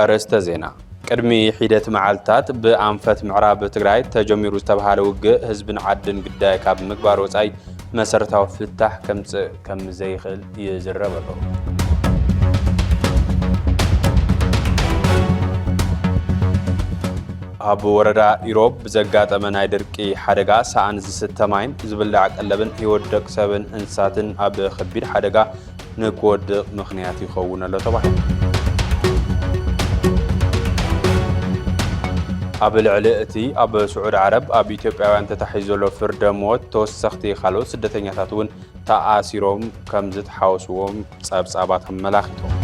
ኣርእስተ ዜና። ቅድሚ ሒደት መዓልታት ብኣንፈት ምዕራብ ትግራይ ተጀሚሩ ዝተባሃለ ውግእ ህዝብን ዓድን ግዳይ ካብ ምግባር ወጻኢ መሰረታዊ ፍታሕ ከምጽእ ከም ዘይኽእል ይዝረብ ኣሎ። ኣብ ወረዳ ኢሮብ ብዘጋጠመ ናይ ድርቂ ሓደጋ ሰኣን ዝስተ ማይን ዝብላዕ ቀለብን ህይወት ደቂ ሰብን እንስሳትን ኣብ ከቢድ ሓደጋ ንክወድቕ ምኽንያት ይኸውን ኣሎ ተባሂሉ። ኣብ ልዕሊ እቲ ኣብ ስዑድ ዓረብ ኣብ ኢትዮጵያውያን ተታሒዙ ዘሎ ፍርደ ሞት ተወሰኽቲ ካልኦት ስደተኛታት እውን ተኣሲሮም ከም ዝተሓወስዎም ጸብጻባት ኣመላኺቶም።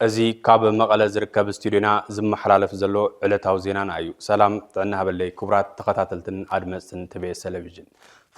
እዚ ካብ መቐለ ዝርከብ ስቱዲዮና ዝመሓላለፍ ዘሎ ዕለታዊ ዜናና እዩ። ሰላም ጥዕና ሃበለይ ክቡራት ተኸታተልትን ኣድመፅትን ቲ ቢ ኤስ ቴሌቪዥን።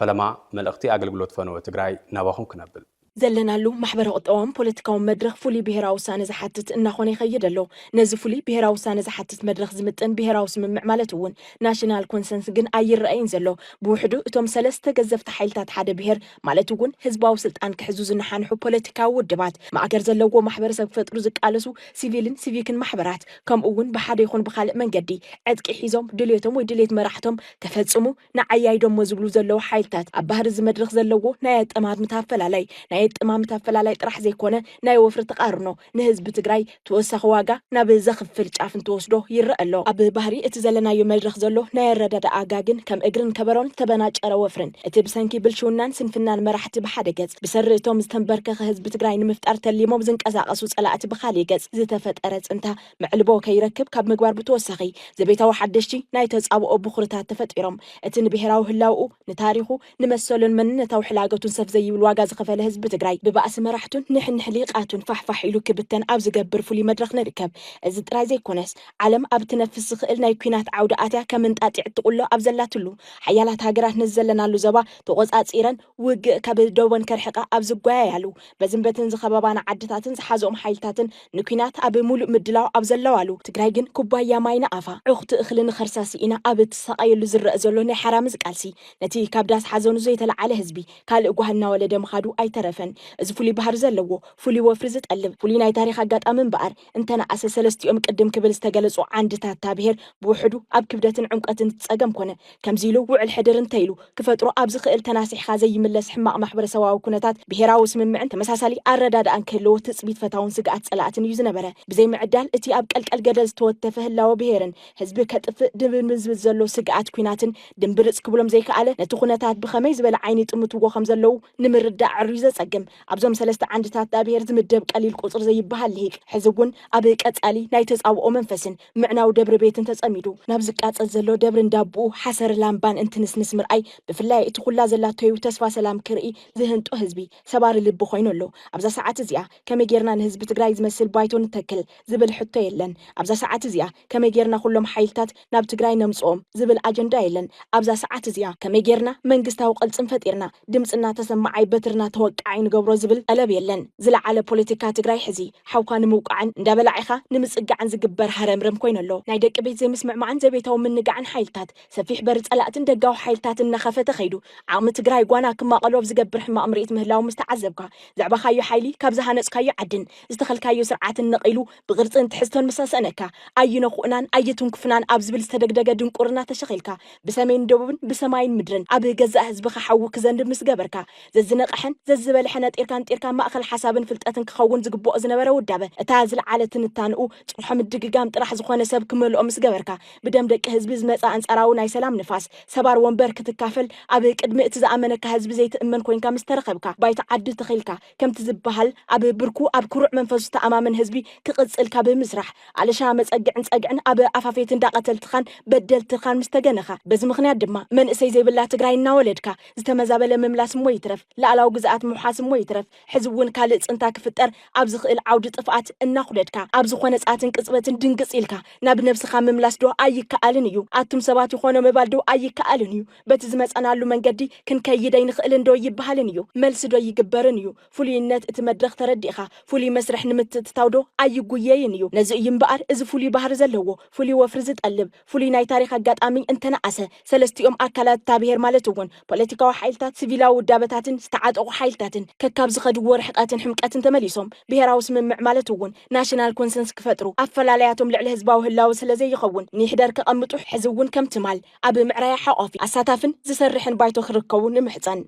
ፈለማ መልእኽቲ ኣገልግሎት ፈነወ ትግራይ ናባኹም ክነብል። ዘለናሉ ማሕበረ ቁጠባውን ፖለቲካውን መድረኽ ፍሉይ ብሔራዊ ውሳነ ዝሓትት እናኾነ ይኸይድ ኣሎ። ነዚ ፍሉይ ብሔራዊ ውሳነ ዝሓትት መድረኽ ዝምጥን ብሔራዊ ስምምዕ ማለት እውን ናሽናል ኮንሰንስ ግን ኣይረኣይን ዘሎ። ብውሕዱ እቶም ሰለስተ ገዘፍቲ ሓይልታት ሓደ ብሔር ማለት እውን ህዝባዊ ስልጣን ክሕዙ ዝነሓንሑ ፖለቲካዊ ውድባት፣ ማእገር ዘለዎ ማሕበረሰብ ክፈጥሩ ዝቃለሱ ሲቪልን ሲቪክን ማሕበራት፣ ከምኡ እውን ብሓደ ይኹን ብኻልእ መንገዲ ዕጥቂ ሒዞም ድልየቶም ወይ ድልየት መራሕቶም ከፈጽሙ ንዓያይዶሞ ዝብሉ ዘለዉ ሓይልታት ኣብ ባህሪ እዚ መድረኽ ዘለዎ ናይ ኣጠማምታ ኣፈላላይ፣ ናይ ኣጠማምታ ኣፈላላይ ጥራሕ ዘይኮነ ናይ ወፍሪ ተቓርኖ ንህዝቢ ትግራይ ተወሳኺ ዋጋ ናብ ዘኽፍል ጫፍ እንትወስዶ ይረአ ኣሎ። ኣብ ባህሪ እቲ ዘለናዮ መድረኽ ዘሎ ናይ ኣረዳድኣ ኣጋ ግን ከም እግርን ከበሮን ዝተበናጨረ ወፍርን እቲ ብሰንኪ ብልሽውናን ስንፍናን መራሕቲ ብሓደ ገጽ ብሰሪ እቶም ዝተንበርከኸ ህዝቢ ትግራይ ንምፍጣር ተሊሞም ዝንቀሳቐሱ ጸላእቲ ብኻልእ ገጽ ዝተፈጠረ ጽንታ መዕልቦ ከይረክብ ካብ ምግባር ብተወሳኺ ዘቤታዊ ሓደሽቲ ናይ ተጻብኦ ብኹርታት ተፈጢሮም እቲ ንብሔራዊ ህላውኡ ንታሪኹ ንመሰሉን መንነታዊ ሕላገቱን ሰፍ ዘይብል ዋጋ ዝኸፈለ ህዝቢ ትግራይ ብባእሲ መራሕቱን ንሕንሕ ሊቃቱን ፋሕፋሕ ኢሉ ክብተን ኣብ ዝገብር ፍሉይ መድረኽ ንርከብ። እዚ ጥራይ ዘይኮነስ ዓለም ኣብ ትነፍስ ዝኽእል ናይ ኲናት ዓውዲ ኣትያ ከም እንጣጢዕ ትቑሎ ኣብ ዘላትሉ ሓያላት ሃገራት ነዚ ዘለናሉ ዞባ ተቖጻጺረን ውግእ ካብ ደወን ከርሕቓ ኣብ ዝጓያያሉ በዝን በትን ዝኸበባና ዓድታትን ዝሓዘኦም ሓይልታትን ንኲናት ኣብ ሙሉእ ምድላው ኣብ ዘለዋሉ ትግራይ ግን ኩባያ ማይ ንኣፋ ዕኹቲ እኽሊ ንኸርሳ ስኢና ኣብ እትሳቐየሉ ዝረአ ዘሎ ናይ ሓራምዝ ቃልሲ ነቲ ካብ ዳስ ሓዘኑ ዘይተለዓለ ህዝቢ ካልእ ጓህ እናወለደ ምኻዱ ኣይተረፈን። እዚ ፍሉይ ባህሪ ዘለዎ ፍሉይ ወፍሪ ዝጠልብ ፍሉይ ናይ ታሪኽ ኣጋጣሚ እምበኣር እንተነኣሰ ሰለስቲኦም ቅድም ክብል ዝተገለጹ ዓንድታት እታ ብሔር ብውሕዱ ኣብ ክብደትን ዕምቀትን ዝጸገም ኮነ። ከምዚ ኢሉ ውዕል ሕድር እንተ ኢሉ ክፈጥሮ ኣብ ዝኽእል ተናሲሕካ ዘይምለስ ሕማቕ ማሕበረሰባዊ ኩነታት ብሄራዊ ስምምዕን ተመሳሳሊ ኣረዳድኣን ክህልዎ ትጽቢት ፈታውን ስግኣት ጸላእትን እዩ ዝነበረ። ብዘይ ምዕዳል እቲ ኣብ ቀልቀል ገደል ዝተወተፈ ህላወ ብሄርን ህዝቢ ከጥፍእ ድብንብል ዝብል ዘሎ ስግኣት ኲናትን ድምብርጽ ክብሎም ዘይከኣለ ነቲ ኩነታት ብኸመይ ዝበለ ዓይኒ ይጥምትዎ ከም ዘለዉ ንምርዳእ ዕርዩ ዘጸግም ኣብዞም ሰለስተ ዓንድታት ዳ ብሄር ዝምደብ ቀሊል ቁጽሪ ዘይበሃል ልሂቅ ሕዚ እውን ኣብ ቀጻሊ ናይ ተጻብኦ መንፈስን ምዕናው ደብሪ ቤትን ተጸሚዱ ናብ ዝቃጸል ዘሎ ደብሪ እንዳቦኡ ሓሰር ላምባን እንትንስንስ ምርኣይ ብፍላይ እቲ ኩላ ዘላቶዩ ተስፋ ሰላም ክርኢ ዝህንጦ ህዝቢ ሰባሪ ልቢ ኮይኑ ኣሎ። ኣብዛ ሰዓት እዚኣ ከመይ ጌርና ንህዝቢ ትግራይ ዝመስል ባይቶ ንተክል ዝብል ሕቶ የለን። ኣብዛ ሰዓት እዚኣ ከመይ ጌርና ኩሎም ሓይልታት ናብ ትግራይ ነምጽኦም ዝብል ኣጀንዳ የለን። ኣብዛ ሰዓት እዚኣ ከመይ ጌርና መንግስታዊ ቅልጽም ፈጢርና ድምፅና ተሰማዓይ በትርና ተወቃዓይ ንገብሮ ዝብል ጠለብ የለን። ዝለዓለ ፖለቲካ ትግራይ ሕዚ ሓውካ ንምውቃዕን እንዳበላዒኻ ንምፅጋዕን ዝግበር ሃረምረም ኮይኑ ኣሎ። ናይ ደቂ ቤት ዘይምስምዕማዕን ዘቤታዊ ምንጋዕን ሓይልታት ሰፊሕ በሪ ፀላእትን ደጋዊ ሓይልታትን እናኸፈተ ከይዱ ዓቕሚ ትግራይ ጓና ክማቐሎ ኣብ ዝገብር ሕማቕ ምርኢት ምህላው ምስ ተዓዘብካ ዘዕባኻዮ ሓይሊ ካብ ዝሃነፅካዮ ዓድን ዝተኸልካዮ ስርዓትን ነቒሉ ብቕርፅን ትሕዝቶን ምስ ኣሰእነካ ኣይነኹእናን ኣይትንኩፍናን ኣብ ዝብል ዝተደግደገ ድንቁርና ተሸኺልካ ብሰሜን ደቡብን ብሰማይን ምድርን ኣብ ገዛእ ህዝብኻ ሓዊ ክዘንብ ምስ ገበርካ ዘዝነቕሐን ዘዝበልሐ ነጢርካ ንጢርካ ማእኸል ሓሳብን ፍልጠትን ክኸውን ዝግብኦ ዝነበረ ውዳበ እታ ዝለዓለ ትንታንኡ ጽርሖ ምድግጋም ጥራሕ ዝኾነ ሰብ ክመልኦ ምስ ገበርካ ብደም ደቂ ህዝቢ ዝመጽእ ኣንጻራዊ ናይ ሰላም ንፋስ ሰባር ወንበር ክትካፈል ኣብ ቅድሚ እቲ ዝኣመነካ ህዝቢ ዘይትእመን ኮይንካ ምስ ተረኸብካ ባይታ ዓዲ ተኺልካ ከምቲ ዝበሃል ኣብ ብርኩ ኣብ ኩሩዕ መንፈሱ ዝተኣማመን ህዝቢ ክቕጽል ካብ ምስራሕ ኣለሻ መጸግዕን ጸግዕን ኣብ ኣፋፌት እንዳቐተልትኻን በደልትኻን ምስ ተገነኻ በዚ ምኽንያት ድማ መንእሰይ ዘይብላ ትግራይ እናወለድካ ዝተመዛበለ ምምላስ እሞ ይትረፍ ላዕላዊ ግዝኣት ምውሓስ እሞ ይትረፍ፣ ሕዚ እውን ካልእ ጽንታ ክፍጠር ኣብ ዝኽእል ዓውዲ ጥፍኣት እናኹለድካ፣ ኣብ ዝኾነ ጸኣትን ቅጽበትን ድንግጽ ኢልካ ናብ ነብስኻ ምምላስ ዶ ኣይከኣልን እዩ? ኣቱም ሰባት ይኾኖ ምባል ዶ ኣይከኣልን እዩ? በቲ ዝመጸናሉ መንገዲ ክንከይድ ኣይንኽእልን ዶ ይበሃልን እዩ? መልሲ ዶ ይግበርን እዩ? ፍሉይነት እቲ መድረኽ ተረዲእኻ፣ ፍሉይ መስርሕ ንምትእትታው ዶ ኣይጉየይን እዩ? ነዚ እዩ እምበኣር እዚ ፍሉይ ባህሪ ዘለዎ፣ ፍሉይ ወፍሪ ዝጠልብ፣ ፍሉይ ናይ ታሪኽ ኣጋጣሚ እንተነኣሰ፣ ሰለስቲኦም ኣካላት እታ ብሄር ማለት እውን ፖለቲካዊ ሓይልታት፣ ሲቪላዊ ውዳበታትን ዝተዓጠቑ ሓይልታትን ከካብ ዝኸድዎ ርሕቀትን ሕምቀትን ተመሊሶም ብሄራዊ ስምምዕ ማለት እውን ናሽናል ኮንሰንስ ክፈጥሩ ኣፈላላያቶም ልዕሊ ህዝባዊ ህላወ ስለ ዘይኸውን ንይሕደር ከቐምጡ ሕዚ እውን ከም ትማል ኣብ ምዕራያ ሓቋፊ ኣሳታፍን ዝሰርሕን ባይቶ ክርከቡ ንምሕጸን።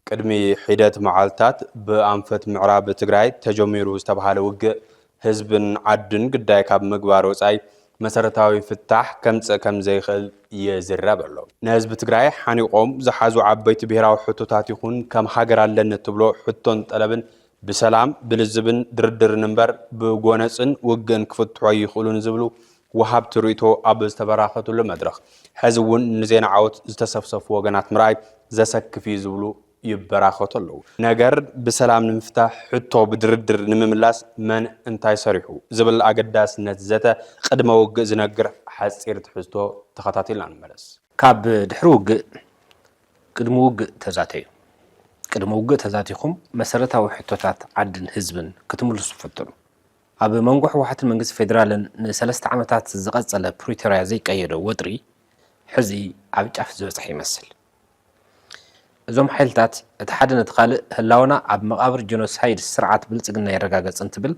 ቅድሚ ሒደት መዓልታት ብኣንፈት ምዕራብ ትግራይ ተጀሚሩ ዝተብሃለ ውግእ ህዝብን ዓድን ግዳይ ካብ ምግባር ወፃኢ መሰረታዊ ፍታሕ ከምፅእ ከም ዘይኽእል ይዝረብ ኣሎ። ንህዝቢ ትግራይ ሓኒቖም ዝሓዙ ዓበይቲ ብሄራዊ ሕቶታት ይኹን ከም ሃገር ኣለኒ እትብሎ ሕቶን ጠለብን ብሰላም ብልዝብን ድርድርን እምበር ብጎነፅን ውግእን ክፍትሑ ኣይኽእሉን ዝብሉ ወሃብቲ ርእይቶ ኣብ ዝተበራኸቱሉ መድረኽ፣ ሕዚ እውን ንዜና ዓወት ዝተሰፍሰፉ ወገናት ምርኣይ ዘሰክፍ እዩ ዝብሉ ይበራኸቱ ኣለዉ። ነገር ብሰላም ንምፍታሕ ሕቶ ብድርድር ንምምላስ መን እንታይ ሰሪሑ ዝብል ኣገዳስነት ዘተ ቅድመ ውግእ ዝነግር ሓፂር ትሕዝቶ ተኸታቲልና ንመለስ። ካብ ድሕሪ ውግእ ቅድሚ ውግእ ተዛተዩ። ቅድሚ ውግእ ተዛቲኹም መሰረታዊ ሕቶታት ዓድን ህዝብን ክትምልሱ ፈትኑ። ኣብ መንጎ ህወሓትን መንግስቲ ፌዴራልን ንሰለስተ ዓመታት ዝቐጸለ ፕሪቶርያ ዘይቀየዶ ወጥሪ ሕዚ ኣብ ጫፍ ዝበጽሐ ይመስል። እዞም ሓይልታት እቲ ሓደ ነቲ ካልእ ህላወና ኣብ መቓብር ጀኖሳይድ ስርዓት ብልጽግና የረጋገጽ እንትብል፣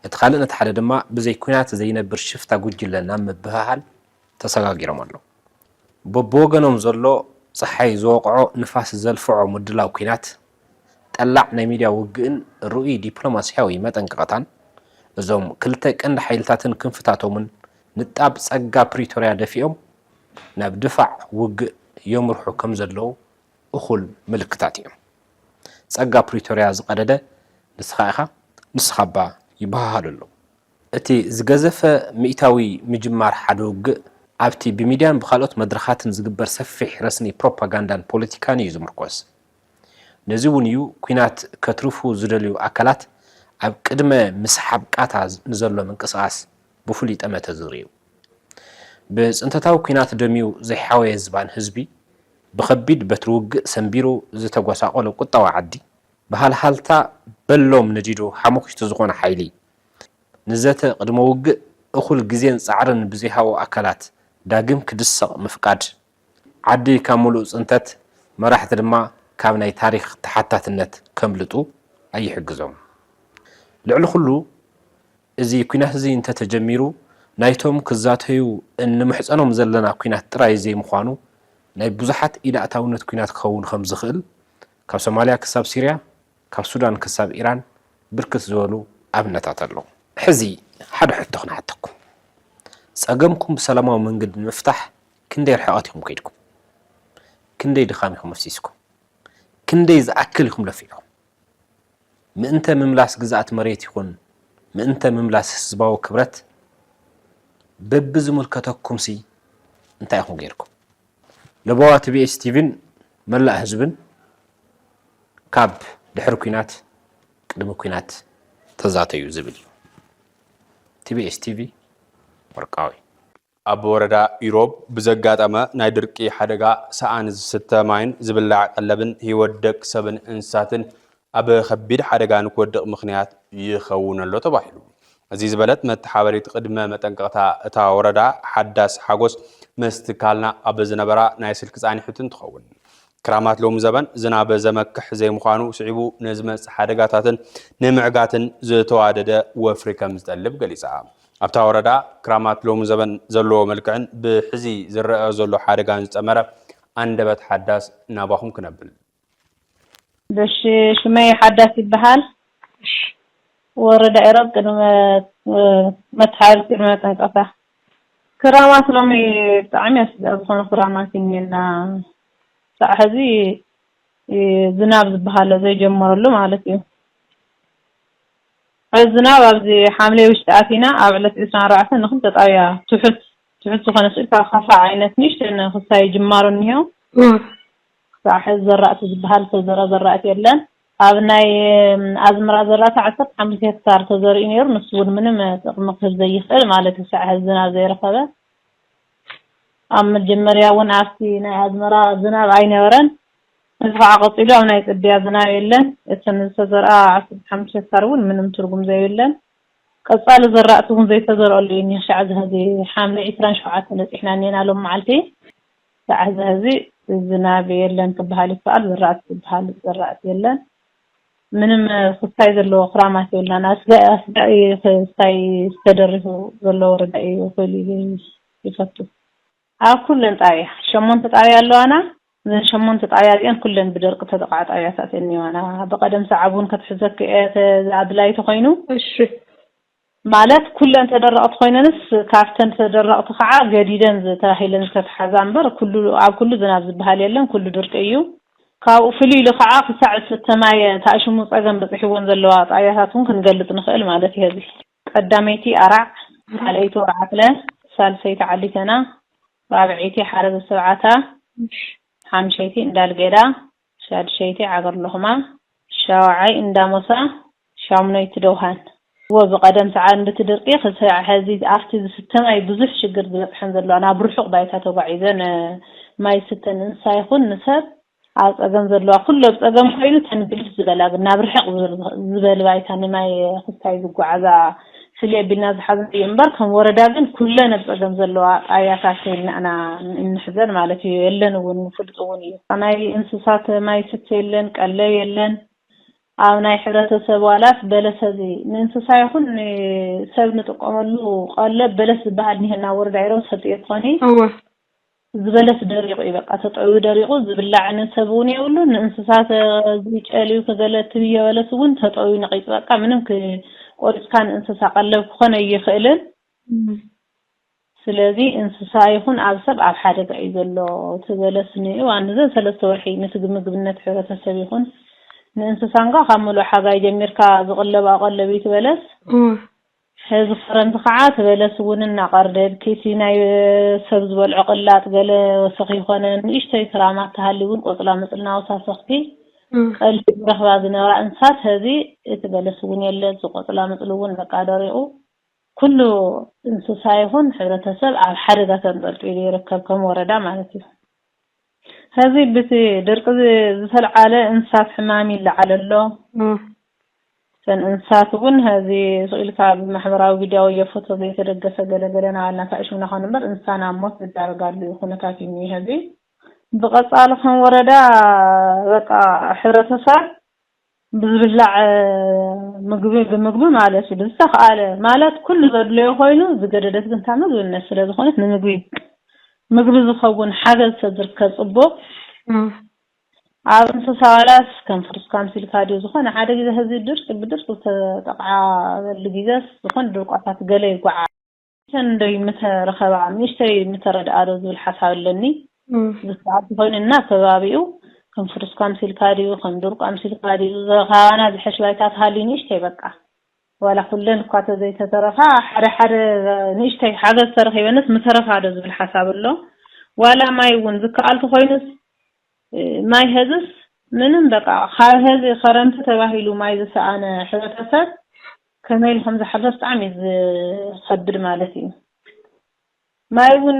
እቲ ካልእ ነቲ ሓደ ድማ ብዘይ ኲናት ዘይነብር ሽፍታ ጉጅለ ናብ ምብህሃል ተሰጋጊሮም ኣለዉ። በብወገኖም ዘሎ ጸሓይ ዝወቕዖ ንፋስ ዘልፍዖ ምድላው ኲናት፣ ጠላዕ ናይ ሚድያ ውግእን ርኡይ ዲፕሎማስያዊ መጠንቀቕታን እዞም ክልተ ቀንዲ ሓይልታትን ክንፍታቶምን ንጣብ ጸጋ ፕሪቶርያ ደፊኦም ናብ ድፋዕ ውግእ የምርሑ ከም ዘለዉ እኹል ምልክታት እዮም። ጸጋ ፕሪቶርያ ዝቐደደ ንስኻ ኢኻ፣ ንስኻ እባ ይበሃሃሉ ኣለዉ። እቲ ዝገዘፈ ሚእታዊ ምጅማር ሓደ ውግእ ኣብቲ ብሚድያን ብኻልኦት መድረኻትን ዝግበር ሰፊሕ ረስኒ ፕሮፓጋንዳን ፖለቲካን እዩ ዝምርኮስ። ነዚ እውን እዩ ኲናት ከትርፉ ዝደልዩ ኣካላት ኣብ ቅድመ ምስሓብ ቃታ ንዘሎ ምንቅስቓስ ብፍሉይ ጠመተ ዝርእዩ። ብጽንተታዊ ኲናት ደምዩ ዘይሓወየ ዝባን ህዝቢ፣ ብኸቢድ በትሪ ውግእ ሰንቢሩ ዝተጎሳቖለ ቁጠባ ዓዲ፣ ብሃልሃልታ በሎም ነዲዱ ሓሙኽሽቲ ዝኾነ ሓይሊ፣ ንዘተ ቅድመ ውግእ እኹል ግዜን ጻዕርን ብዘይሃቦ ኣካላት ዳግም ክድሰቕ ምፍቃድ፣ ዓዲ ካብ ምሉእ ጽንተት፣ መራሕቲ ድማ ካብ ናይ ታሪኽ ተሓታትነት ከምልጡ ኣይሕግዞም። ልዕሊ ኩሉ፣ እዚ ኲናት እዚ እንተተጀሚሩ፣ ናይቶም ክዛተዩ እንምሕጸኖም ዘለና ኲናት ጥራይ ዘይምዃኑ፣ ናይ ብዙሓት ኢድ ኣእታውነት ኲናት ክኸውን ከም ዝኽእል፣ ካብ ሶማልያ ክሳብ ሲርያ፣ ካብ ሱዳን ክሳብ ኢራን ብርክት ዝበሉ ኣብነታት ኣለዉ። ሕዚ ሓደ ሕቶ ክንሓተኩም። ጸገምኩም ብሰላማዊ መንገዲ ንምፍታሕ ክንደይ ርሕቐት ኢኹም ከይድኩም? ክንደይ ድኻም ኢኹም ኣፍሲስኩም? ክንደይ ዝኣክል ኢኹም ለፊዕኹም? ምእንተ ምምላስ ግዝኣት መሬት ይኹን ምእንተ ምምላስ ህዝባዊ ክብረት በብዝምልከተኩምሲ እንታይ ኢኹም ገይርኩም? ለበዋ ቲቢኤስ ቲቪን መላእ ህዝብን ካብ ድሕሪ ኲናት ቅድሚ ኲናት ተዛተዩ ዝብል እዩ። ቲቢኤስ ቲቪ ወርቃዊ። ኣብ ወረዳ ኢሮብ ብዘጋጠመ ናይ ድርቂ ሓደጋ ሰኣን ዝስተ ማይን ዝብላዕ ቀለብን ህይወት ደቂ ሰብን እንስሳትን ኣብ ከቢድ ሓደጋ ንክወድቕ ምኽንያት ይኸውን ኣሎ ተባሂሉ። እዚ ዝበለት መተሓበሪት ቅድመ መጠንቀቕታ እታ ወረዳ ሓዳስ ሓጎስ ምስ ትካልና ኣብ ዝነበራ ናይ ስልኪ ጻኒሕት እንትኸውን፣ ክራማት ሎሚ ዘበን ዝናብ ዘመክሕ ዘይምዃኑ ስዒቡ ንዝመጽእ ሓደጋታትን ንምዕጋትን ዝተዋደደ ወፍሪ ከም ዝጠልብ ገሊጻ። ኣብታ ወረዳ ክራማት ሎሚ ዘበን ዘለዎ መልክዕን ብሕዚ ዝረአ ዘሎ ሓደጋን ዝጠመረ ኣንደበት ሓዳስ ናባኹም ክነብል። እሺ፣ ሽመይ ሓዳስ ይበሃል። ወረዳ ኢሮብ ቅድመ መትሓዚ ቅድመ መጠንቀቕታ። ክራማት ሎሚ ብጣዕሚ ኣስጋኢ ዝኾነ ክራማት እዩ እኒኤና። ክሳዕ ሕዚ ዝናብ ዝበሃል ዘይጀመረሉ ማለት እዩ። ሕዚ ዝናብ ኣብዚ ሓምለ ውሽጢ ኣቲና ኣብ ዕለት ዕስራን ኣርባዕተን ንክልተ ጣብያ ትሑት ትሑት ዝኾነ ስእሊ ካብ ካፋ ዓይነት ንእሽተን ክሳይ ጅማሮ እኒሄው። ሳዕ ሕዚ ዘራእቲ ዝበሃል ዝተዘርአ ዘራእቲ የለን። ኣብ ናይ ኣዝመራ ዘራእቲ ዓሰርተ ሓሙሽተ ሄክታር ተዘሪኡ ነይሩ። ንሱ እውን ምንም ጥቕሚ ክህብ ዘይኽእል ማለት እዩ፣ ሳዕ ሕዚ ዝናብ ዘይረኸበ። ኣብ መጀመርያ እውን ኣብቲ ናይ ኣዝመራ ዝናብ ኣይነበረን። እዚ ከዓ ቀፂሉ ኣብ ናይ ፅድያ ዝናብ የለን። እተን ዝተዘርኣ ዓሰርተ ሓሙሽተ ሄክታር እውን ምንም ትርጉም ዘይብለን። ቀፃሊ ዘራእቲ እውን ዘይተዘርአሉ እዩ እኒሆ። ሻዕ እዚ ሕዚ ሓምለ ዕስራን ሸውዓተን በፂሕና እኒና ሎም መዓልቲ። ሻዕ እዚ ሕዚ ዝናብ የለን ክበሃል ይከኣል። ዘራእቲ ዝበሃል ዘራእቲ የለን። ምንም ክስታይ ዘለዎ ክራማት የብልናን። ኣስጋኢ ኣስጋኢ ክስታይ ዝተደሪፉ ዘሎ ወረዳ እዩ ክብል ይፈቱ። ኣብ ኩለን ጣብያ ሸሞንተ ጣብያ ኣለዋና። እዘን ሸሞንተ ጣብያ እዚአን ኩለን ብደርቂ ተጠቕዓ ጣብያታት እየን እኒዋና። ብቐደም ሰዓብ እውን ክትሕዘክ እየ፣ ኣድላይ ተኾይኑ። እሺ ማለት ኩለን ተደረቕቲ ኮይነንስ ካብተን ተደረቕቲ ከዓ ገዲደን ዝተባሂለን ዝተተሓዛ እምበር ኩሉ ኣብ ኩሉ ዝናብ ዝበሃል የለን፣ ኩሉ ድርቂ እዩ። ካብኡ ፍልይ ኢሉ ከዓ ክሳዕ ዝስተ ማይ ተኣሽሙ ፀገም በፂሕወን ዘለዋ ጣብያታት እውን ክንገልፅ ንኽእል ማለት እዩ። እዚ ቀዳመይቲ ኣራዕ፣ ካልኣይቲ ወርዓትለ፣ ሳልሰይቲ ዓሊተና፣ ራብዐይቲ ሓረገ ሰብዓታ፣ ሓምሸይቲ እንዳልጌዳ፣ ሻድሸይቲ ዓገር ሎኽማ፣ ሻውዓይ እንዳሞሳ፣ ሻሙነይቲ ደውሃን። እዎ ብቐደም ሰዓት እንድቲ ድርቂ ክሳዕ ሕዚ ኣብቲ ዝስተ ማይ ብዙሕ ሽግር ዝበፅሐን ዘለዋ ናብ ርሑቕ ባይታ ተጓዒዘን ማይ ስተን እንስሳ ይኹን ንሰብ ኣብ ፀገም ዘለዋ ኩሉ ኣብ ፀገም ኮይኑ ተንግልፍ ዝበላ ግን ናብ ርሕቕ ዝበል ባይታ ንማይ ክስታይ ዝጓዓዛ ፍልይ ኣቢልና ዝሓዝና እዩ እምበር ከም ወረዳ ግን ኩለን ኣብ ፀገም ዘለዋ ጣብያታት ኢልና ኢና እንሕዘን ማለት እዩ። የለን እውን ፍሉጥ እውን እዩ። ናይ እንስሳት ማይ ስተ የለን፣ ቀለብ የለን። ኣብ ናይ ሕብረተሰብ ዋላስ በለስ እዚ ንእንስሳ ይኹን ንሰብ ንጥቀመሉ ቀለብ በለስ ዝበሃል እኒሀና ወረዳ ኢሮም ሰጥዮ ትኾኒ እወ ዝበለስ ደሪቑ እዩ በቃ ተጠውዩ ደሪቑ ዝብላዕ ንሰብ እውን የብሉ ንእንስሳት እዚ ጨልዩ ከገለ ትብዮ በለስ እውን ተጠውዩ ነቒፁ በቃ ምንም ቆሪፅካ ንእንስሳ ቀለብ ክኾን ኣይኽእልን። ስለዚ እንስሳ ይኹን ኣብ ሰብ ኣብ ሓደጋ እዩ ዘሎ። እቲ በለስ ንእዋን ንዘን ሰለስተ ወርሒ ምስቲ ምግብነት ሕብረተሰብ ይኹን ንእንስሳ እንኳ ካብ ምሉእ ሓጋይ ጀሚርካ ዝቕለብ ኣቐለብ እዩ እቲ በለስ። ሕዚ ክረምቲ ከዓ እቲ በለስ እውን እናቐርደድኪ እቲ ናይ ሰብ ዝበልዖ ቅላጥ ገለ ወሰኽ ይኾነ ንእሽተይ ክራማት ተሃልዩ እውን ቆፅላ መፅሊ እናወሳሰኽኪ ቀልቢ ዝረኽባ ዝነበራ እንስሳት ሕዚ እቲ በለስ እውን የለ። እዚ ቆፅላ መፅሊ እውን በቃ ደሪቑ ኩሉ እንስሳ ይኹን ሕብረተሰብ ኣብ ሓደጋ ተንጠልጢሉ ይርከብ፣ ከም ወረዳ ማለት እዩ። ሕዚ ብቲ ድርቂ ዝተልዓለ እንስሳት ሕማም ይለዓል ኣሎ። እተን እንስሳት እውን ሕዚ ስቕ ኢልካ ብማሕበራዊ ሚድያ ወይ ፎቶ ዘይተደገፈ ገለገለ ናባልና ታእሽምና ኾን እምበር እንስሳ ናብ ሞት ዝዳረጋሉ ኩነታት እዩ እኒሀ። ሕዚ ብቐፃሊ ከም ወረዳ በቃ ሕብረተሰብ ብዝብላዕ ምግቢ ብምግቢ ማለት እዩ ብዝተኽኣለ ማለት ኩሉ ዘድለዮ ኮይኑ ዝገደደት ግን እታ ምግብነት ስለ ዝኾነት ንምግቢ ምግቢ ዝኸውን ሓገዝ ተዝርከብ ፅቡቕ። ኣብ እንስሳ ዋላስ ከም ፍሩስ ካምሲልካ ድዩ ዝኾነ ሓደ ግዜ ህዝቢ ድርቂ ብድርቂ ዝተጠቕዓበሉ ግዜስ ዝኾነ ድርቋታት ገለ ይጓዓ እተን እንደይ ምተረኸባ ንእሽተይ ምተረድኣ ዶ ዝብል ሓሳብ ኣለኒ። ዝሰዓብ ኮይኑ እና ከባቢኡ ከም ፍሩስ ካምሲልካ ድዩ ከም ድርቋ ኣምሲልካ ድዩ ዘኻባና ዝሐሽ ባይታ ተሃልዩ ንእሽተይ በቃ ዋላ ኩለን እኳ ተዘይተተረፋ ሓደ ሓደ ንእሽተይ ሓገዝ ተረኺበንስ ምተረፋ ዶ ዝብል ሓሳብ ኣሎ። ዋላ ማይ እውን ዝከኣል ተኾይኑስ ማይ ሀዝስ ምንም በቃ ካብ ሀዚ ኸረምቲ ተባሂሉ ማይ ዝሰኣነ ሕብረተሰብ ከመይ ኢሉ ከም ዝሓልፎ ብጣዕሚ እዩ ዝኸብድ ማለት እዩ። ማይ እውን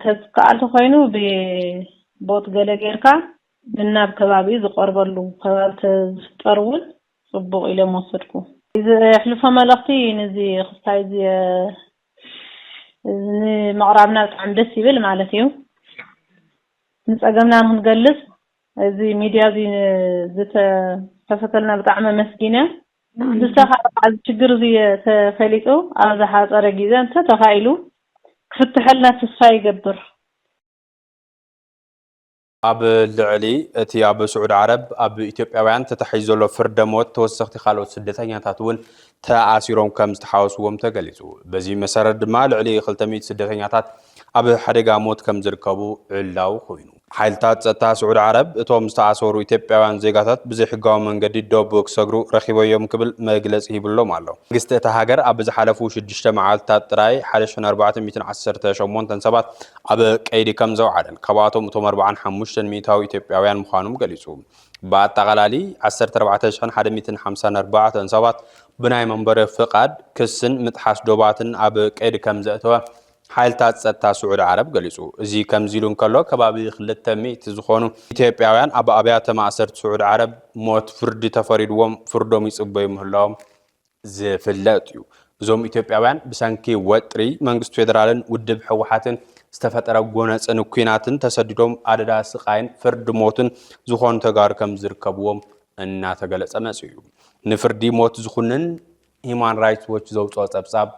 ተዝከኣል ተኾይኑ ብቦት ገለ ጌርካ ንናብ ከባቢኡ ዝቐርበሉ ከባቢ ተዝፍጠር እውን ፅቡቕ ኢለ ምወሰድኩ። ዘሕልፎ መልእኽቲ ንዚ ክስታይ እዚ ንምቕራብና ብጣዕሚ ደስ ይብል ማለት እዩ። ንፀገምና ንክንገልፅ እዚ ሚድያ እዚ ዝተከፈተልና ብጣዕሚ ኣመስጊነ። ንስኻ እዚ ችግር እዚ ተፈሊጡ ኣብ ዝሓፀረ ግዜ እንተተኻኢሉ ክፍትሐልና ተስፋ ይገብር። ኣብ ልዕሊ እቲ ኣብ ስዑድ ዓረብ ኣብ ኢትዮጵያውያን ተታሒዙ ዘሎ ፍርደ ሞት ተወሰኽቲ ካልኦት ስደተኛታት እውን ተኣሲሮም ከም ዝተሓወስዎም ተገሊጹ። በዚ መሰረት ድማ ልዕሊ ክልተ ሚእቲ ስደተኛታት ኣብ ሓደጋ ሞት ከም ዝርከቡ ዕላዊ ኮይኑ። ሓይልታት ጸጥታ ስዑዲ ዓረብ እቶም ዝተኣሰሩ ኢትዮጵያውያን ዜጋታት ብዘይሕጋዊ መንገዲ ዶብ ክሰግሩ ረኺበዮም ክብል መግለጺ ሂብሎም ኣሎ። መንግስቲ እታ ሃገር ኣብ ዝሓለፉ ሽዱሽተ መዓልታት ጥራይ ሓደ ሽሕን ኣርባዕተ ሚእትን ዓሰርተ ሸሞንተን ሰባት ኣብ ቀይዲ ከም ዘውዓለን፣ ካብኣቶም እቶም ኣርባዓን ሓሙሽተን ሚእታዊ ኢትዮጵያውያን ምዃኖም ገሊጹ። ብኣጠቓላሊ ዓሰርተ ኣርባዕተ ሽሕን ሓደ ሚእትን ሓምሳን ኣርባዕተን ሰባት ብናይ መንበሪ ፍቓድ ክስን ምጥሓስ ዶባትን ኣብ ቀይዲ ከም ዘእተወ ሓይልታት ጸጥታ ስዑዲ ዓረብ ገሊጹ። እዚ ከምዚ ኢሉ እንከሎ፣ ከባቢ ክልተ ሚእቲ ዝኾኑ ኢትዮጵያውያን ኣብ ኣብያተ ማእሰርቲ ስዑዲ ዓረብ ሞት ፍርዲ ተፈሪድዎም ፍርዶም ይጽበዩ ምህላዎም ዝፍለጥ እዩ። እዞም ኢትዮጵያውያን ብሰንኪ ወጥሪ መንግስቲ ፌደራልን ውድብ ህወሓትን ዝተፈጠረ ጎነጽን ኲናትን ተሰዲዶም ኣደዳ ስቓይን ፍርዲ ሞትን ዝኾኑ ተጋሩ ከም ዝርከብዎም እናተገለጸ መጺኡ እዩ። ንፍርዲ ሞት ዝኹንን ሂማን ራይትስ ዎች ዘውፅኦ ጸብጻብ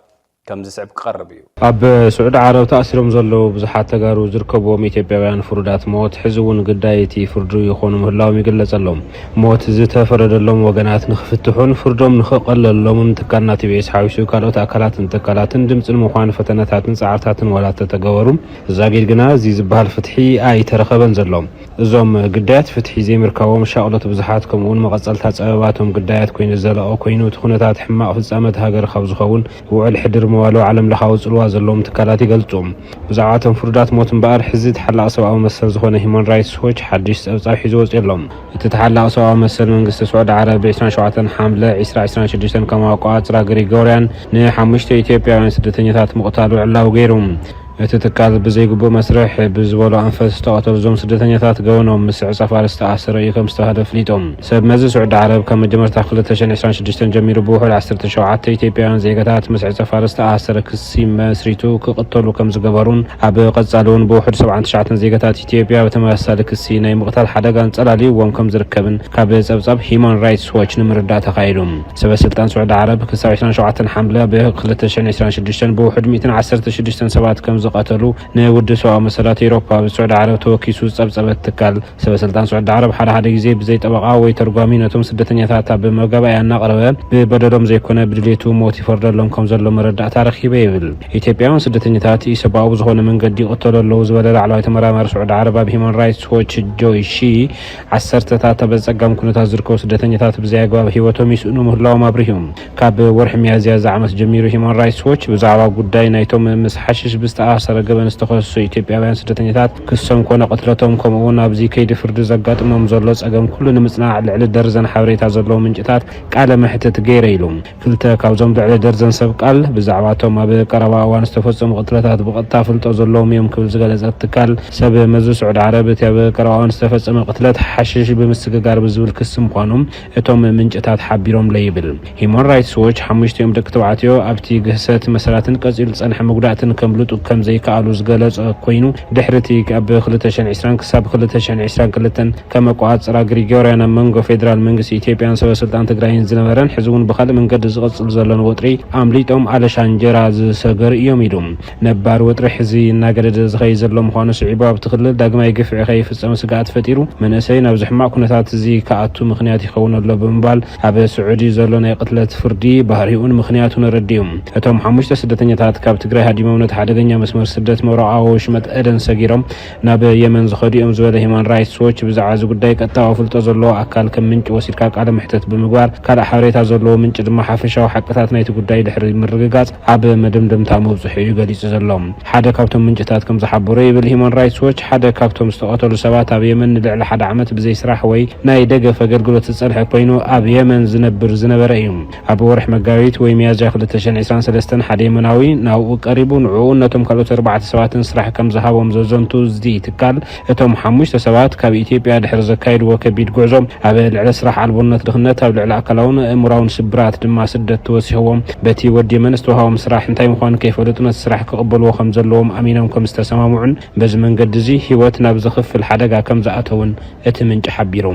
ከም ዝስዕብ ክቐርብ እዩ። ኣብ ስዑዲ ዓረብ ተኣሲሮም ዘለዉ ብዙሓት ተጋሩ ዝርከብዎም ኢትዮጵያውያን ፍሩዳት ሞት ሕዚ እውን ግዳይ እቲ ፍርዱ ይኾኑ ምህላዎም ይግለጸሎም። ሞት ዝተፈረደሎም ወገናት ንኽፍትሑን ፍርዶም ንኽቐለሎምን ትካልና ቲቢኤስ ሓዊሱ ካልኦት ኣካላትን ትካላትን ድምፂ ንምዃን ፈተነታትን ፃዕርታትን ዋላ ተተገበሩ፣ ዛጊድ ግና እዚ ዝበሃል ፍትሒ ኣይተረኸበን ዘሎ። እዞም ግዳያት ፍትሒ ዘይምርካቦም ሻቕሎት ብዙሓት ከምኡውን መቐጸልታ ጸበባቶም ግዳያት ኮይኑ ዝዘለቐ ኮይኑ፣ እቲ ኩነታት ሕማቕ ፍጻመ እቲ ሃገር ካብ ዝኸውን ውዕል ሕድር መዋሎ ዓለም ለኻዊ ጽልዋ ዘለዎም ትካላት ይገልጹ። ብዛዕባ እቶም ፍሩዳት ሞት እምበኣር፣ ሕዚ ተሓላቒ ሰብኣዊ መሰል ዝኾነ ሂማን ራይትስ ዎች ሓድሽ ጸብጻብ ሒዙ ወጺኡ ኣሎ። እቲ ተሓላቒ ሰብኣዊ መሰል መንግስቲ ስዑዲ ዓረብ ብ ዕስራን ሸውዓተን ሓምለ ዕስራ ዕስራን ሽዱሽተን ከም ኣቆጻጽራ ግሪጎርያን ንሓሙሽተ ኢትዮጵያውያን ስደተኛታት ምቕታሉ ዕላዊ ገይሩ። እቲ ትካል ብዘይግቡእ መስርሕ ብዝበሎ ኣንፈት ዝተቐተሉ እዞም ስደተኛታት ገበኖም ምስዕጻፍ ኣርእስቲ ኣሰረ እዩ ከም ዝተባህለ ኣፍሊጡ። ሰብ መዚ ስዑዲ ዓረብ ካብ መጀመርታ ክልተ ሽሕን ዕስራን ሽዱሽተን ጀሚሩ ብውሑድ ዓሰርተ ሸውዓተ ኢትዮጵያውያን ዜጋታት ምስዕጻፍ ኣርእስቲ ኣሰረ ክሲ መስሪቱ ክቕተሉ ከም ዝገበሩን ኣብ ቀጻሊ እውን ብውሑድ ሰብዓን ትሽዓተን ዜጋታት ኢትዮጵያ ብተመሳሳሊ ክሲ ናይ ምቕታል ሓደጋ ኣንጸላልይዎም ከም ዝርከብን ካብ ጸብጻብ ሂማን ራይትስ ዎች ንምርዳእ ተኻኢሉ። ሰበ ስልጣን ስዑዲ ዓረብ ክሳብ ዕስራን ሸውዓተን ሓምለ ብ ክልተ ሽሕን ዕስራን ሽዱሽተን ብውሑድ ሚእትን ዓሰርተ ሽዱሽተን ሰባት ከም ዝቐተሉ ንውድብ ሰብኣዊ መሰላት ኤውሮፓ ኣብ ስዑዲ ዓረብ ተወኪሱ ዝጸብጸበ ትካል፣ ሰበ ስልጣን ስዑዲ ዓረብ ሓደ ሓደ ግዜ ብዘይ ጠበቓ ወይ ተርጓሚ ነቶም ስደተኛታት ኣብ መጋባእያ እናቕረበ ብበደሎም ዘይኮነ ብድሌቱ ሞት ይፈርደሎም ከም ዘሎ መረዳእታ ረኺበ ይብል። ኢትዮጵያውያን ስደተኛታት ኢሰብኣዊ ብዝኾነ መንገዲ ይቕተሉ ኣለዉ ዝበለ ላዕለዋይ ተመራማሪ ስዑዲ ዓረብ ኣብ ሂማን ራይትስ ዎች ጆይ ሺ፣ ዓሰርተታት ኣብ ኣጸጋሚ ኩነታት ዝርከቡ ስደተኛታት ብዘይ ኣግባብ ህይወቶም ይስእኑ ምህላዎም ኣብሪሁ። ካብ ወርሒ ሚያዝያ እዚ ዓመት ጀሚሩ ሂማን ራይትስ ዎች ብዛዕባ ጉዳይ ናይቶም ምስ ሓሽሽ ብዝተኣሳሰረ ገበን ዝተኸሰሱ ኢትዮጵያውያን ስደተኛታት ክሶም ኮነ ቅትለቶም፣ ከምኡ እውን ኣብዚ ከይዲ ፍርዲ ዘጋጥሞም ዘሎ ጸገም ኩሉ ንምጽናዕ ልዕሊ ደርዘን ሓበሬታ ዘለዎም ምንጭታት ቃለ መሕትት ገይረ ኢሉ። ክልተ ካብዞም ልዕሊ ደርዘን ሰብ ቃል ብዛዕባ እቶም ኣብ ቀረባ እዋን ዝተፈጸሙ ቅትለታት ብቐጥታ ፍልጦ ዘለዎም እዮም ክብል ዝገለጸ ትካል፣ ሰብ መዚ ስዑዲ ዓረብ እቲ ኣብ ቀረባ እዋን ዝተፈጸመ ቅትለት ሓሽሽ ብምስግጋር ብዝብል ክሲ ምዃኑ እቶም ምንጭታት ሓቢሮምለ ይብል። ሂማን ራይትስ ዎች ሓሙሽቲኦም ደቂ ተባዕትዮ ኣብቲ ግህሰት መሰላትን ቀጺሉ ዝጸንሐ መጉዳእትን ከምልጡ ከም ዘይከኣሉ ዝገለጸ ኮይኑ፣ ድሕሪ እቲ ኣብ ክልተ ሽሕን ዕስራን ክሳብ ክልተ ሽሕን ዕስራን ክልተን ከም ኣቆጻጽራ ግሪጎርያን ኣብ መንጎ ፌደራል መንግስቲ ኢትዮጵያን ሰበ ስልጣን ትግራይን ዝነበረን ሕዚ እውን ብኻልእ መንገዲ ዝቕጽል ዘሎን ወጥሪ ኣምሊጦም ኣለሻንጀራ ዝሰገሩ እዮም ኢሉ። ነባር ወጥሪ ሕዚ እናገደደ ዝኸይድ ዘሎ ምዃኑ ስዒቡ፣ ኣብቲ ክልል ዳግማይ ግፍዒ ከይፍጸም ስግኣት ፈጢሩ፣ መንእሰይ ናብዚ ሕማቕ ኩነታት እዚ ክኣቱ ምኽንያት ይኸውን ኣሎ ብምባል፣ ኣብ ስዑዲ ዘሎ ናይ ቅትለት ፍርዲ ባህሪኡን ምኽንያቱን ኣረዲኡ። እቶም ሓሙሽተ ስደተኛታት ካብ ትግራይ ሃዲሞም ነቲ ሓደገኛ መስመር ስደት ምብራቓዊ ወሽመጥ ኤደን ሰጊሮም ናብ የመን ዝኸዱ እዮም ዝበለ ሂማን ራይትስ ዎች፣ ብዛዕባ እዚ ጉዳይ ቀጥታዊ ኣፍልጦ ዘለዎ ኣካል ከም ምንጪ ወሲድካ ቃለ መሕተት ብምግባር፣ ካልእ ሓበሬታ ዘለዎ ምንጪ ድማ ሓፈሻዊ ሓቅታት ናይቲ ጉዳይ ድሕሪ ምርግጋጽ ኣብ መደምደምታ ምብጽሑ እዩ ገሊጹ ዘሎ። ሓደ ካብቶም ምንጭታት ከም ዝሓበሮ ይብል ሂማን ራይትስ ዎች፣ ሓደ ካብቶም ዝተቐተሉ ሰባት ኣብ የመን ንልዕሊ ሓደ ዓመት ብዘይ ስራሕ ወይ ናይ ደገፍ ኣገልግሎት ዝጸንሐ ኮይኑ፣ ኣብ የመን ዝነብር ዝነበረ እዩ። ኣብ ወርሒ መጋቢት ወይ ሚያዝያ ክልተ ሽሕን ዕስራን ሰለስተን ሓደ የመናዊ ናብኡ ቀሪቡ፣ ንዕኡን ነቶም ካልኦት ኣርባዕተ ሰባትን ስራሕ ከም ዝሃቦም ዘዘንቱ እዚ ትካል፣ እቶም ሓሙሽተ ሰባት ካብ ኢትዮጵያ ድሕሪ ዘካየድዎ ከቢድ ጉዕዞ፣ ኣብ ልዕሊ ስራሕ ኣልቦነት ድኽነት፣ ኣብ ልዕሊ ኣካላውን ኣእምራውን ስብራት ድማ ስደት ተወሲኽዎም፣ በቲ ወዲ የመን ዝተዋሃቦም ስራሕ እንታይ ምዃኑ ከይፈለጡ ነቲ ስራሕ ክቕበልዎ ከም ዘለዎም ኣሚኖም ከም ዝተሰማምዑን፣ በዚ መንገዲ እዚ ህይወት ናብ ዘኽፍል ሓደጋ ከም ዝኣተውን እቲ ምንጪ ሓቢሩ።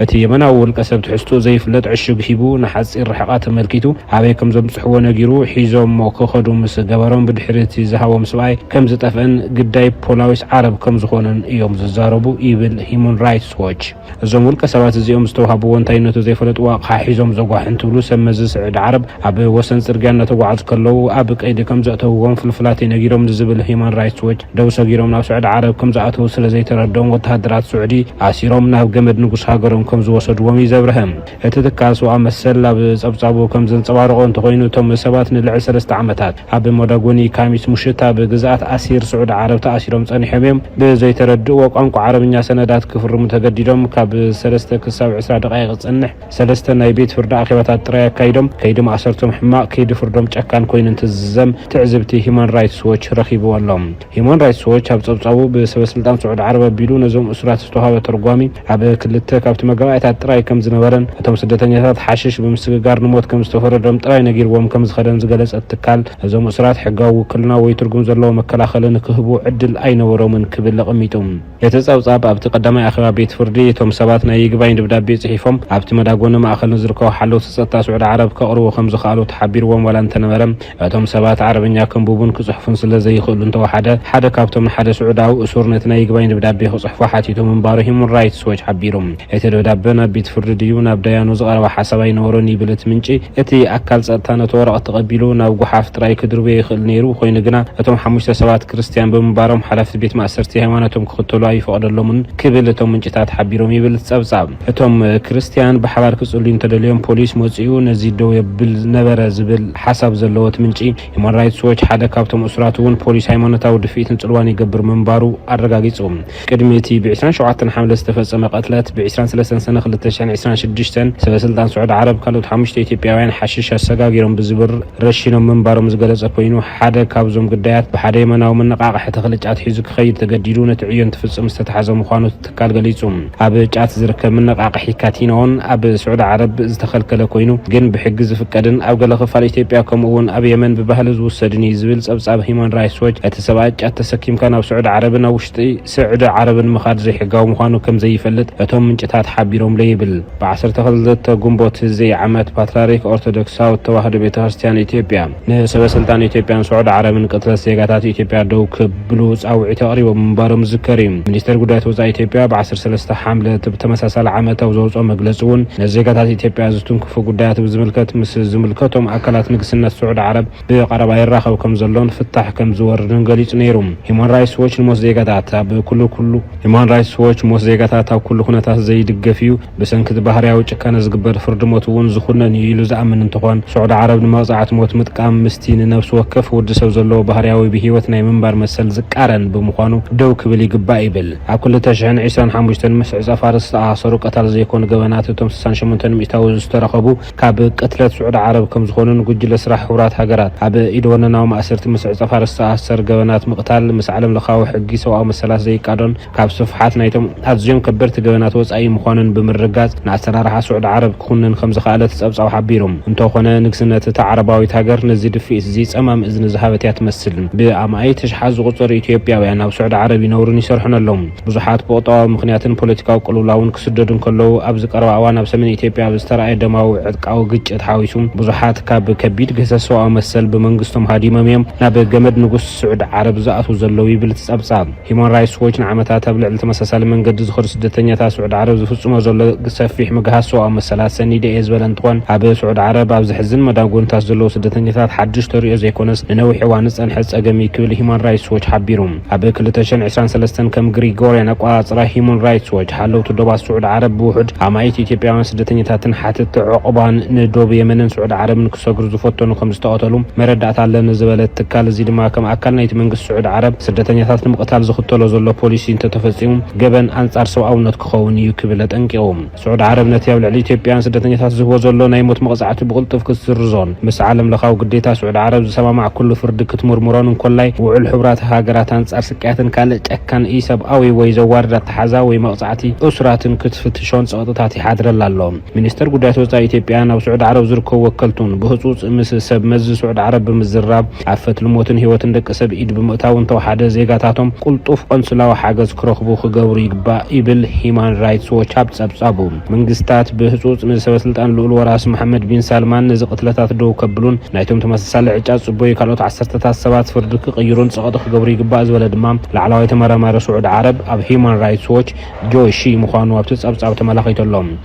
እቲ የመናዊ ውልቀ ሰብ ትሕዝትኡ ዘይፍለጥ ዕሹግ ሂቡ ንሓጺር ርሕቐት ተመልኪቱ ኣበይ ከም ዘምጽሕዎ ነጊሩ ሒዞሞ ክኸዱ ምስ ገበሮም፣ ብድሕሪ እቲ ዝሃቦም ሰብኣይ ከም ዝጠፍአን ግዳይ ፖላዊስ ዓረብ ከም ዝኾነን እዮም ዝዛረቡ ይብል ሂዩማን ራይትስ ዎች። እዞም ውልቀ ሰባት እዚኦም ዝተዋህብዎ እንታይነቱ ዘይፈለጥዎ ኣቕሓ ሒዞም ዘጓሑ እንትብሉ ሰብ መዚ ስዑዲ ዓረብ ኣብ ወሰን ጽርግያ እናተጓዓዙ ከለዉ ኣብ ቀይዲ ከም ዘእተውዎም ፍልፍላተይ ነጊሮም ንዝብል ሂዩማን ራይትስ ዎች ደው ሰጊሮም ናብ ስዑዲ ዓረብ ከም ዝኣተዉ ስለ ዘይተረድኦም ወተሃደራት ስዑዲ ኣሲሮም ናብ ገመድ ንጉስ ሃገሮም ከም ዝወሰድዎም እዩ ዘብርሀ። እቲ ትካል ሰብኣዊ መሰል ኣብ ጸብጻቡ ከም ዘንጸባረቖ እንተኾይኑ እቶም ሰባት ንልዕሊ ሰለስተ ዓመታት ኣብ ሞዳጎኒ ካሚስ ምሽት ኣብ ግዝኣት ኣሲር ስዑዲ ዓረብ ተኣሲሮም ጸኒሖም እዮም። ብዘይተረድእዎ ቋንቋ ዓረብኛ ሰነዳት ክፍርሙ ተገዲዶም። ካብ ሰለስተ ክሳብ ዕስራ ደቃይቕ ዝጸንሕ ሰለስተ ናይ ቤት ፍርዲ ኣኼባታት ጥራይ ኣካይዶም። ከይዲ ማእሰርቶም ሕማቕ፣ ከይዲ ፍርዶም ጨካን ኮይኑ እንትዝዘም ትዕዝብቲ ሂዩማን ራይትስ ዎች ረኺብዎ ኣሎ። ሂዩማን ራይትስ ዎች ኣብ ጸብጻቡ ብሰበ ስልጣን ስዑዲ ዓረብ ኣቢሉ ነዞም እሱራት ዝተዋሃበ ተርጓሚ ኣብ ክልተ ካብቲ መጋባእያታት ጥራይ ከም ዝነበረን እቶም ስደተኛታት ሓሽሽ ብምስግጋር ንሞት ከም ዝተፈረዶም ጥራይ ነጊርዎም ከም ዝኸደን ዝገለጸ ትካል፣ እዞም እሱራት ሕጋዊ ውክልና ወይ ትርጉም ዘለዎ መከላኸሊ ንክህቡ ዕድል ኣይነበሮምን ክብል ኣቐሚጡ። እቲ ጸብጻብ ኣብቲ ቀዳማይ ኣኼባ ቤት ፍርዲ እቶም ሰባት ናይ ይግባኝ ደብዳቤ ጽሒፎም ኣብቲ መዳጎኒ ማእከል ንዝርከቡ ሓለውቲ ጸጥታ ስዑዲ ዓረብ ከቕርቡ ከም ዝኸኣሉ ተሓቢርዎም ዋላ እንተነበረ እቶም ሰባት ዓረብኛ ከንብቡን ክጽሕፉን ስለ ዘይኽእሉ እንተወሓደ ሓደ ካብቶም ንሓደ ስዑዳዊ እሱር ነቲ ናይ ይግባኝ ደብዳቤ ክጽሕፎ ሓቲቱ ምንባሩ ሂዩማን ራይትስ ዎች ሓቢሩ። እቲ ደብዳበ ናብ ቤት ፍርዲ ድዩ ናብ ዳያኑ ዝቐረበ ሓሳብ ኣይነበሮን ይብል እቲ ምንጪ። እቲ ኣካል ጸጥታ ነቲ ወረቐት ተቐቢሉ ናብ ጓሓፍ ጥራይ ክድርብዮ ይኽእል ነይሩ። ኮይኑ ግና እቶም ሓሙሽተ ሰባት ክርስትያን ብምንባሮም ሓላፍቲ ቤት ማእሰርቲ ሃይማኖቶም ክኽተሉ ኣይፈቐደሎምን ክብል እቶም ምንጭታት ሓቢሮም ይብል እቲ ጸብጻብ። እቶም ክርስትያን ብሓባር ክጽልዩ እንተደልዮም ፖሊስ መጺኡ ነዚ ደው የብል ነበረ ዝብል ሓሳብ ዘለዎ እቲ ምንጪ ሂዩማን ራይትስ ዎች ሓደ ካብቶም እሱራት እውን ፖሊስ ሃይማኖታዊ ድፍኢትን ጽልዋን ይገብር ምንባሩ ኣረጋጊጹ። ቅድሚ እቲ ብ ዕስራን ሸውዓተን ሓምለ ዝተፈጸመ ቅትለት ብ ዕስራን ሰለስተን ሰነ ክልተ ሽሕን ዕስራን ሽዱሽተን ሰበ ስልጣን ስዑዲ ዓረብ ካልኦት ሓሙሽተ ኢትዮጵያውያን ሓሽሽ ኣሰጋጊሮም ብዝብል ረሺኖም ምንባሮም ዝገለጸ ኮይኑ ሓደ ካብዞም ግዳያት ብሓደ የመናዊ መነቓቕሒ ተኽሊ ጫት ሒዙ ክኸይድ ተገዲዱ ነቲ ዕዮ እንትፍጽም ዝተታሕዘ ምዃኑ እቲ ትካል ገሊጹ። ኣብ ጫት ዝርከብ መነቓቕሒ ካቲኖን ኣብ ስዑዲ ዓረብ ዝተኸልከለ ኮይኑ ግን ብሕጊ ዝፍቀድን ኣብ ገለ ክፋል ኢትዮጵያ ከምኡ እውን ኣብ የመን ብባህሊ ዝውሰድን እዩ ዝብል ጸብጻብ ሂዩማን ራይትስ ዎች እቲ ሰብኣይ ጫት ተሰኪምካ ናብ ስዑዲ ዓረብን ኣብ ውሽጢ ስዑዲ ዓረብን ምኻድ ዘይሕጋዊ ምዃኑ ከም ዘይፈልጥ እቶም ምንጭታት ሓቢሮምለ ይብል። ብ ዓሰርተ ክልተ ግንቦት እዚ ዓመት ፓትርያርክ ኦርቶዶክሳዊት ተዋህዶ ቤተ ክርስቲያን ኢትዮጵያ ንሰበ ስልጣን ኢትዮጵያን ስዑዲ ዓረብን ቅትለት ዜጋታት ኢትዮጵያ ደው ክብሉ ጻውዒት ኣቕሪቦም ምንባሮም ዝዝከር እዩ። ሚኒስተር ጉዳያት ወጻኢ ኢትዮጵያ ብ ዓሰርተ ሰለስተ ሓምለ እቲ ብተመሳሳሊ ዓመት ኣብ ዘውጽኦ መግለጺ እውን ንዜጋታት ኢትዮጵያ ዝትንክፉ ጉዳያት ብዝምልከት ምስ ዝምልከቶም ኣካላት ንግስነት ስዑዲ ዓረብ ብቐረባ ይራኸብ ከም ዘሎን ፍታሕ ከም ዝወርድን ገሊጹ ነይሩ። ሂዩማን ራይትስ ዎች ንሞት ዜጋታት ኣብ ኩሉ ኩሉ ሂዩማን ራይትስ ዎች ሞት ዜጋታት ኣብ ኩሉ ኩነታት ዘይድገፍ እዩ፣ ብሰንኪ እቲ ባህርያዊ ጭካነ ዝግበር ፍርዲ ሞት እውን ዝኹነን እዩ ኢሉ ዝኣምን እንትኾን ስዑዲ ዓረብ ንመቕጻዕቲ ሞት ምጥቃም ምስቲ ንነብሲ ወከፍ ወዲ ሰብ ዘለዎ ባህርያዊ ብህይወት ናይ ምንባር መሰል ዝቃረን ብምዃኑ ደው ክብል ይግባእ ይብል። ኣብ ክልተ ሽሕን ዕስራን ሓሙሽተን ምስ ዕጸ ፋርስ ዝተኣሳሰሩ ቀታል ዘይኮኑ ገበናት እቶም ስሳን ሸሞንተን ሚእታዊ ዝተረኸቡ ካብ ቅትለት ስዑዲ ዓረብ ከም ዝኾኑን ጉጅለ ስራሕ ሕቡራት ሃገራት ኣብ ኢድ ወነናዊ ማእሰርቲ ምስ ዕጸ ፋርስ ዝተኣሳሰር ገበናት ምቕታል ምስ ዓለም ለኻዊ ሕጊ ሰብኣዊ መሰላት ዘይቃዶን ካብ ስፍሓት ናይቶም ኣዝዮም ከበድቲ ገበናት ወጻኢ ምዃኑን ብምርጋጽ ንኣሰራርሓ ስዑዲ ዓረብ ክኹንን ከም ዝኸኣለ እቲ ጸብጻብ ሓቢሩ። እንተኾነ ንግስነት እታ ዓረባዊት ሃገር ነዚ ድፍኢት እዚ ጸማም እዝኒ ዝሃበት እያ ትመስል። ብኣማኢት ኣሽሓት ዝቑጸሩ ኢትዮጵያውያን ኣብ ስዑዲ ዓረብ ይነብሩን ይሰርሑን ኣለዉ። ብዙሓት ብቑጠባዊ ምኽንያትን ፖለቲካዊ ቅልውላውን ክስደዱ እንከለዉ ኣብዚ ቀረባ እዋን ኣብ ሰሜን ኢትዮጵያ ኣብ ዝተራእየ ደማዊ ዕጥቃዊ ግጭት ሓዊሱ ብዙሓት ካብ ከቢድ ግህሰት ሰብኣዊ መሰል ብመንግስቶም ሃዲሞም እዮም ናብ ገመድ ንጉስ ስዑዲ ዓረብ ዝኣትዉ ዘለዉ ይብል እቲ ጸብጻብ። ሂዩማን ራይትስ ዎች ንዓመታት ኣብ ልዕሊ ተመሳሳሊ መንገዲ ዝኸዱ ስደተኛታት ስዑዲ ዓረብ ዝፍጽሞ ዘሎ ሰፊሕ ምግሃስ ሰብኣዊ መሰላት ሰኒደ እየ ዝበለ እንትኾን ኣብ ስዑዲ ዓረብ ኣብ ዘሕዝን መዳጎንታት ዘለዉ ስደተኛታት ሓድሽ ተርእዮ ዘይኮነስ ንነዊሕ እዋን ዝጸንሐ ጸገም እዩ ክብል ሂዩማን ራይትስ ዎች ሓቢሩ። ኣብ ክልተ ሽሕን ዕስራን ሰለስተን ከም ግሪጎርያን ኣቆጻጽራ ሂዩማን ራይትስ ዎች ሓለውቲ ዶባት ስዑዲ ዓረብ ብውሑድ ኣማኢት ኢትዮጵያውያን ስደተኛታትን ሓተትቲ ዕቑባን ንዶብ የመንን ስዑዲ ዓረብን ክሰግሩ ዝፈተኑ ከም ዝተቐተሉ መረዳእታ ኣለኒ ዝበለ ትካል እዚ ድማ ከም ኣካል ናይቲ መንግስቲ ስዑዲ ዓረብ ስደተኛታት ንምቕታል ዝኽተሎ ዘሎ ፖሊሲ እንተተፈጺሙ ገበን ኣንጻር ሰብኣውነት ክኸውን እዩ ክብል ኣጠንቂቑ። ስዑዲ ዓረብ ነቲ ኣብ ልዕሊ ኢትዮጵያውያን ስደተኛታት ዝህቦ ዘሎ ናይ ሞት መቕጻዕቲ ብቕልጡፍ ክትስርዞን ምስ ዓለም ለኻዊ ግዴታ ስዑዲ ዓረብ ዝሰማማዕ ኩሉ ፍርዲ ክትምርምሮን እንኮላይ ውዕል ሕቡራት ሃገራት ኣንጻር ስቅያትን ካልእ ጨካን ኢሰብኣዊ ወይ ዘዋርድ ኣተሓዛ ወይ መቕጻዕቲ እሱራትን ክትፍትሾን ጸቕጥታት ይሓድረላ ኣሎ። ሚኒስተር ጉዳያት ወጻኢ ኢትዮጵያ ናብ ስዑዲ ዓረብ ዝርከቡ ወከልቱን ብህጹጽ ምስ ሰብ መዚ ስዑዲ ዓረብ ብምዝራብ ኣብ ፈትሊ ሞትን ህይወትን ደቂ ሰብ ኢድ ብምእታው እንተወሓደ ዜጋታቶም ቅልጡፍ ቆንስላዊ ሓገዝ ክረኽቡ ክገብሩ ይግባእ ይብል ሂማን ራይትስ ዎች ኣብ ጸብጻቡ። መንግስታት ብህጹጽ ንሰበ ስልጣን ልኡል ወራስ መሓመድ ቢን ሳልማን ነዚ ቅትለታት ደው ከብሉን ናይቶም ተመሳሳሊ ዕጫ ዝጽበዩ ካልኦት ዓሰርተታት ሰባት ፍርዲ ክቕይሩን ጸቕጢ ክገብሩ ይግባእ ዝበለ ድማ ላዕለዋይ ተመራማሪ ስዑድ ዓረብ ኣብ ሂዩማን ራይትስ ዎች ጆይ ሺ ምዃኑ ኣብቲ ጸብጻብ ተመላኺቱ ኣሎ።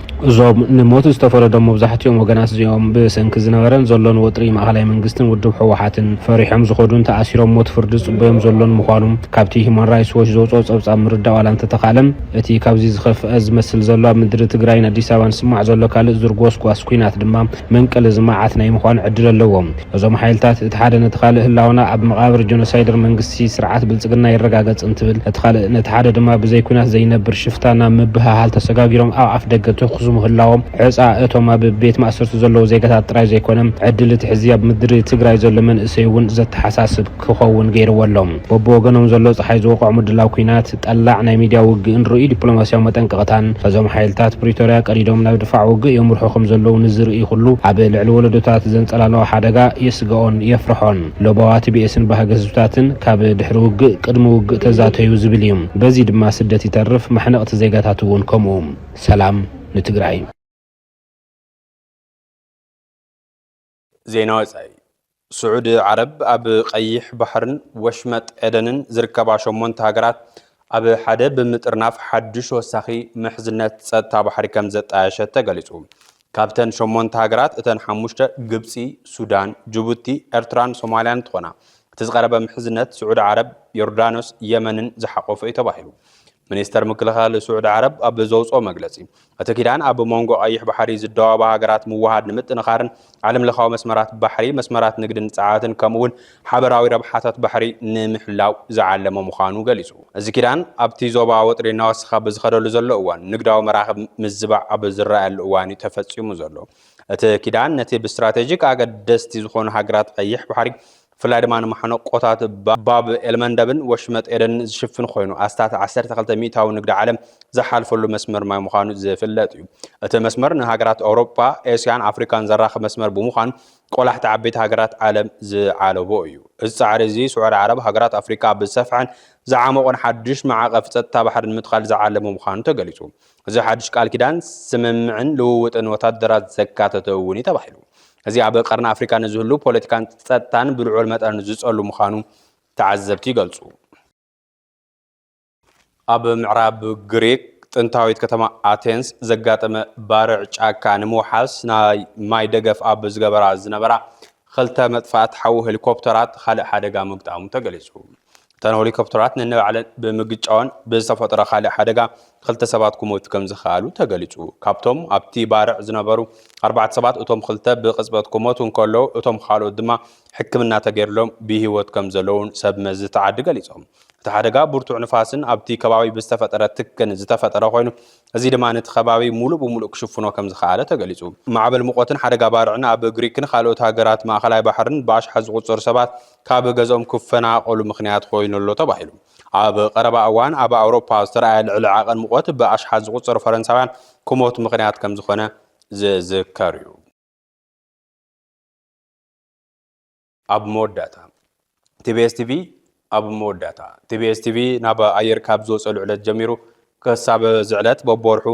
እዞም ንሞት ዝተፈረዶም መብዛሕትኦም ወገናት እዚኦም ብሰንኪ ዝነበረን ዘሎን ወጥሪ ማእኸላይ መንግስትን ውድብ ህወሓትን ፈሪሖም ዝኸዱን ተኣሲሮም ሞት ፍርዲ ዝጽበዮም ዘሎን ምዃኑ ካብቲ ሂዩማን ራይትስ ዎች ዘውፅኦ ጸብጻብ ምርዳእ ዋላ እንተተኻለም እቲ ካብዚ ዝኸፍአ ዝመስል ዘሎ ኣብ ምድሪ ትግራይን ኣዲስ ኣበባን ዝስማዕ ዘሎ ካልእ ዝርጎስጓስ ኲናት ድማ መንቀሊ ዝመዓት ናይ ምዃን ዕድል ኣለዎ። እዞም ሓይልታት እቲ ሓደ ነቲ ካልእ ህላወና ኣብ መቓብር ጆኖሳይደር መንግስቲ ስርዓት ብልጽግና ይረጋገጽ እንትብል፣ እቲ ካልእ ነቲ ሓደ ድማ ብዘይ ኲናት ዘይነብር ሽፍታ ናብ ምብህሃል ተሰጋጊሮም ኣብ ኣፍ ደገ ተኹሱ ምህላዎም ዕጻ እቶም ኣብ ቤት ማእሰርቲ ዘለዉ ዜጋታት ጥራይ ዘይኮነ፣ ዕድል እቲ ሕዚ ኣብ ምድሪ ትግራይ ዘሎ መንእሰይ እውን ዘተሓሳስብ ክኸውን ገይርዎ ኣሎ። በብወገኖም ዘሎ ጸሓይ ዝወቕዖ ምድላው ኲናት፣ ጠላዕ ናይ ሚድያ ውግእን ርኡይ ዲፕሎማስያዊ መጠንቀቕታን፣ እዞም ሓይልታት ፕሪቶርያ ቀዲዶም ናብ ድፋዕ ውግእ የምርሑ ከም ዘለዉ ንዝርኢ ኩሉ፣ ኣብ ልዕሊ ወለዶታት ዘንጸላለወ ሓደጋ የስግኦን የፍርሖን። ሎባዋ ቲቢኤስን ባህጊ ህዝብታትን ካብ ድሕሪ ውግእ ቅድሚ ውግእ ተዛተዩ ዝብል እዩ። በዚ ድማ ስደት ይተርፍ፣ ማሕነቕቲ ዜጋታት እውን ከምኡ። ሰላም ንትግራይ። ዜና ወጻኢ። ስዑዲ ዓረብ ኣብ ቀይሕ ባሕርን ወሽመጥ ኤደንን ዝርከባ ሸሞንተ ሃገራት ኣብ ሓደ ብምጥርናፍ ሓድሽ ወሳኺ ምሕዝነት ጸጥታ ባሕሪ ከም ዘጣየሸት ተገሊጹ። ካብተን ሸሞንተ ሃገራት እተን ሓሙሽተ ግብጺ፣ ሱዳን፣ ጅቡቲ፣ ኤርትራን ሶማልያን እንትኾና፣ እቲ ዝቐረበ ምሕዝነት ስዑዲ ዓረብ፣ ዮርዳኖስ፣ የመንን ዝሓቖፈ እዩ ተባሂሉ። ሚኒስተር ምክልኻል ስዑዲ ዓረብ ኣብ ዘውፅኦ መግለፂ፣ እቲ ኪዳን ኣብ መንጎ ቀይሕ ባሕሪ ዝደዋወባ ሃገራት ምውሃድ ንምጥንኻርን ዓለም ለኻዊ መስመራት ባሕሪ፣ መስመራት ንግድን ፃዕትን ከምኡ እውን ሓበራዊ ረብሓታት ባሕሪ ንምሕላው ዝዓለመ ምዃኑ ገሊፁ። እዚ ኪዳን ኣብቲ ዞባ ወጥሪ እናወሰኸ ብዝኸደሉ ዘሎ እዋን፣ ንግዳዊ መራኽብ ምዝባዕ ኣብ ዝረኣየሉ እዋን እዩ ተፈፂሙ ዘሎ። እቲ ኪዳን ነቲ ብስትራቴጂክ ኣገደስቲ ዝኾኑ ሃገራት ቀይሕ ባሕሪ ብፍላይ ድማ ንማሕነቆታት ባ-፣ ባብ ኤልመንደብን ወሽመጥ ኤደንን ዝሽፍን ኮይኑ፣ ኣስታት ዓሰርተ ክልተ ሚእታዊ ንግዲ ዓለም ዝሓልፈሉ መስመር ማይ ምዃኑ ዝፍለጥ እዩ። እቲ መስመር ንሃገራት ኣውሮጳ፣ ኤስያን ኣፍሪካን ዘራኽብ መስመር ብምዃኑ፣ ቆላሕቲ ዓበይቲ ሃገራት ዓለም ዝዓለቦ እዩ። እዚ ጻዕሪ እዚ፣ ስዑዲ ዓረብ ሃገራት ኣፍሪካ ብዝሰፍሐን ዝዓመቖን ሓድሽ ማዕቐፍ ጸጥታ ባሕሪ ንምትካል ዝዓለመ ምዃኑ ተገሊጹ። እዚ ሓድሽ ቃል ኪዳን፣ ስምምዕን ልውውጥን ወታደራት ዘካተተ እውን እዩ ተባሂሉ። እዚ ኣብ ቀርኒ ኣፍሪካ ንዝህሉ ፖለቲካን ጸጥታን ብልዑል መጠን ዝጸሉ ምዃኑ ተዓዘብቲ ይገልጹ። ኣብ ምዕራብ ግሪክ ጥንታዊት ከተማ ኣቴንስ ዘጋጠመ ባርዕ ጫካ ንምውሓስ ናይ ማይ ደገፍ ኣብ ዝገበራ ዝነበራ ክልተ መጥፋእት ሓዊ ሄሊኮፕተራት ካልእ ሓደጋ ምግጣሙ ተገሊጹ። እተን ሄሊኮፕተራት ነንባዕለን ብምግጫወን ብዝተፈጠረ ካልእ ሓደጋ ክልተ ሰባት ክሞቱ ከም ዝኸኣሉ ተገሊጹ። ካብቶም ኣብቲ ባርዕ ዝነበሩ ኣርባዕተ ሰባት፣ እቶም ክልተ ብቕጽበት ክሞቱ እንከለዉ፣ እቶም ካልኦት ድማ ሕክምና ተገይርሎም ብህይወት ከም ዘለዉን ሰብ መዚ እቲ ዓዲ ገሊጾም። እቲ ሓደጋ ብርቱዕ ንፋስን ኣብቲ ከባቢ ብዝተፈጠረ ትክን ዝተፈጠረ ኮይኑ፣ እዚ ድማ ነቲ ከባቢ ሙሉእ ብሙሉእ ክሽፍኖ ከም ዝኸኣለ ተገሊጹ። ማዕበል ሙቐትን ሓደጋ ባርዕን ኣብ ግሪክን ካልኦት ሃገራት ማእኸላይ ባሕርን ብኣሽሓት ዝቑጸሩ ሰባት ካብ ገዝኦም ክፈናቐሉ ምኽንያት ኮይኑ ኣሎ ተባሂሉ። ኣብ ቀረባ እዋን ኣብ ኣውሮፓ ዝተረኣየ ልዕሊ ዓቐን ሙቐት ብኣሽሓት ዝቑጸሩ ፈረንሳውያን ክሞት ምኽንያት ከም ዝኾነ ዝዝከር እዩ። ኣብ መወዳእታ፣ ቲቢኤስ ቲቪ ኣብ መወዳእታ፣ ቲቢኤስ ቲቪ ናብ ኣየር ካብ ዝወጸሉ ዕለት ጀሚሩ ክሳብ እዚ ዕለት በብወርሑ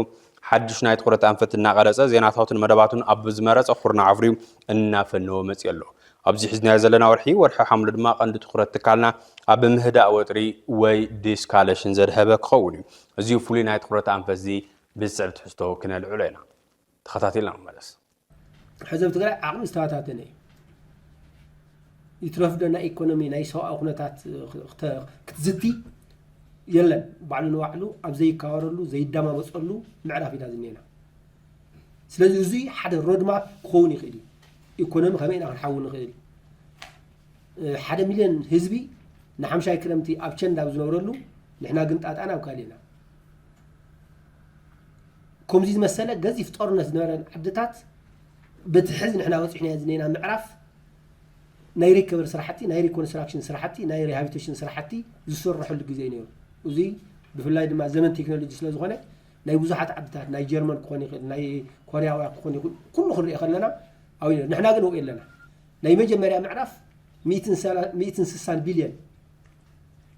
ሓድሽ ናይ ትኹረት ኣንፈት እናቐረጸ ዜናታቱን መደባቱን ኣብ ዝመረጸ ኩርናዕ ኣፍርዩ እናፈነወ መጺኡ ኣሎ። ኣብዚ ሒዝናዮ ዘለና ወርሒ፣ ወርሒ ሓምለ ድማ ቀንዲ ትኹረት ትካልና ኣብ ምህዳእ ወጥሪ ወይ ዲስካለሽን ዘድሀበ ክኸውን እዩ። እዚ ፍሉይ ናይ ትኹረት ኣንፈት እዚ ብዝስዕብ ትሕዝቶ ክነልዕሎ ኢና። ተኸታቲልና ንመለስ። ሕዚ ኣብ ትግራይ ዓቕሚ ዝተበታተነ እዩ። ይትረፍ ዶ ናይ ኢኮኖሚ፣ ናይ ሰብኣዊ ኩነታት ክተ-፣ ክትዝቲ የለን። ባዕሉ ንባዕሉ ኣብ ዘይካወረሉ፣ ዘይደማመፀሉ ምዕራፍ ኢና ዝኒኤና። ስለዚ እዙይ ሓደ ሮድማፕ ክኸውን ይኽእል እዩ። ኢኮኖሚ ከመይ ኢና ክንሓዊ ንኽእል? ሓደ ሚልዮን ህዝቢ ንሓምሻይ ክረምቲ ኣብ ቸንዳ ኣብ ዝነብረሉ፣ ንሕና ግን ጣጣና ኣብ ካልእ ኢና። ከምዚ ዝመሰለ ገዚፍ ጦርነት ዝነበረን ዓድታት፣ በቲ ሕዚ ንሕና በፂሕናዮ ዝኔና ምዕራፍ ናይ ሪከቨሪ ስራሕቲ፣ ናይ ሪኮንስትራክሽን ስራሕቲ፣ ናይ ሪሃቢሊቴሽን ስራሕቲ ዝስረሐሉ ግዜ እዩ ነይሩ። እዚ ብፍላይ ድማ ዘመን ቴክኖሎጂ ስለ ዝኾነ፣ ናይ ብዙሓት ዓድታት፣ ናይ ጀርመን ክኾን ይኽእል፣ ናይ ኮርያውያ ክኾን ይኽእል፣ ኩሉ ክንሪኦ ከለና ኣብኡ እዩ ነይሩ። ንሕና ግን ኣብኡ የለና። ናይ መጀመርያ ምዕራፍ ሚእትን ሰላ-፣ ሚእትን ስሳን ቢልዮን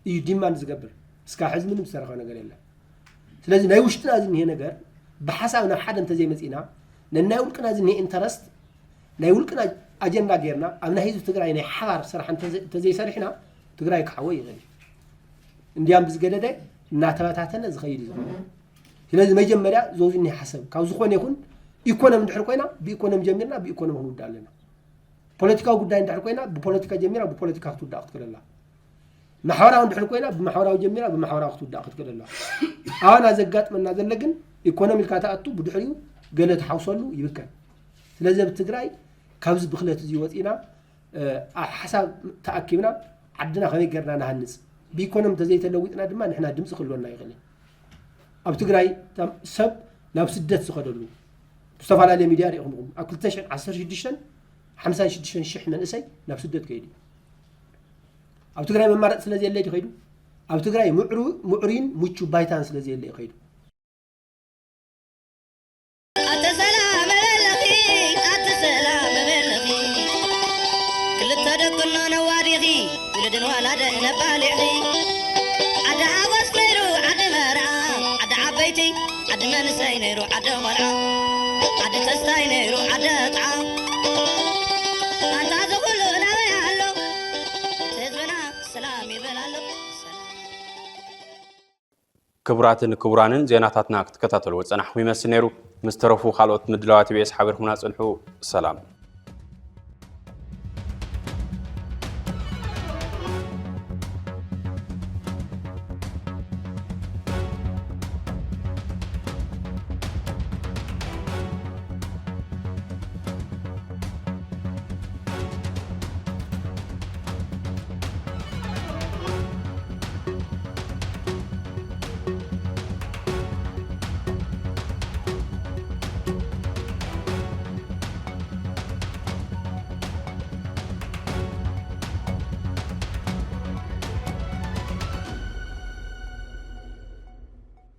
እዩ ዲማንድ ዝገብር። እስካብ ሕዚ ምንም ዝተረኸበ ነገር የለን። ስለዚ ናይ ውሽጥና ዝኒሄ ነገር ብሓሳብ ናብ ሓደ እንተዘይመፂና፣ ነናይ ውልቅና ዝኒሄ ኢንተረስት ናይ ውልቅና ኣጀንዳ ጌርና ኣብ ናይ ህዝቢ ትግራይ ናይ ሓባር ስራሕ እንተዘ-፣ እንተዘይሰሪሕና፣ ትግራይ ክሓወ ይኽእል እዩ። እንዲያም ብዝገደደ እናተበታተነ ዝኸይድ እዩ። ስለዚ መጀመርያ ዞዙ እኒህ ሓሰብ ካብ ዝኾነ ይኹን ኢኮኖሚ እንድሕር ኮይና ብኢኮኖሚ ጀሚርና ብኢኮኖሚ ክንውዳእ ኣለና። ፖለቲካዊ ጉዳይ እንድሕር ኮይና ብፖለቲካ ጀሚራ ብፖለቲካ ክትውዳእ ክትክእል ኣላ። ማሕበራዊ እንድሕር ኮይና ብማሕበራዊ ጀሚራ ብማሕበራዊ ክትውዳእ ክትክእል ኣላ። ኣባና ዘጋጥመና ዘሎ ግን ኢኮኖሚ ኢልካ ትኣቱ ብድሕሪኡ ገለ ትሓውሰሉ ይብከን። ስለዚ ኣብ ትግራይ ካብዚ ብክለት እዚ ወፂና ኣብ ሓሳብ ተኣኪብና ዓድና ከመይ ገርና ንሃንፅ ብኢኮኖሚ እንተዘይተለዊጥና ድማ ንሕና ድምፂ ክህልወና ይኽእል። ኣብ ትግራይ ሰብ ናብ ስደት ዝኸደሉ ብዝተፈላለየ ሚድያ ሪኢኹምኹም ኣብ ክልተ ሽሕን ዓሰርተ ሽዱሽተን ሓምሳን ሽዱሽተን ሽሕ መንእሰይ ናብ ስደት ከይዱ። ኣብ ትግራይ መማረፂ ስለ ዘየለ ዲ ከይዱ? ኣብ ትግራይ ምዕሩይን ምቹ ባይታን ስለ ዘየለ ከይዱ። ኣተ ሰላም በለኺ ኣተ ሰላም በለኺ ክልተ ደቅኖ ነዋዲኺ ውልድን ዋላደ ነባሊዕኺ ዓዲ ሓጎስ ነይሩ ዓዲ መርዓ ዓዲ ዓበይቲ ዓዲ መንሰይ ነይሩ ዓዲ ቆልዓ ዓዲ ተስታይ ነይሩ ዓዲ ጥዓ ኣንታ ዝኹሉ ናበይ ኣሎ ህዝብና ሰላም ይበል ኣሎ። ክቡራትን ክቡራንን ዜናታትና ክትከታተልዎ ዝጸናሕኩም ይመስል ነይሩ። ምስ ተረፉ ካልኦት ምድላዋት ኢቢኤስ ሓቢርኩምና ጽንሑ። ሰላም።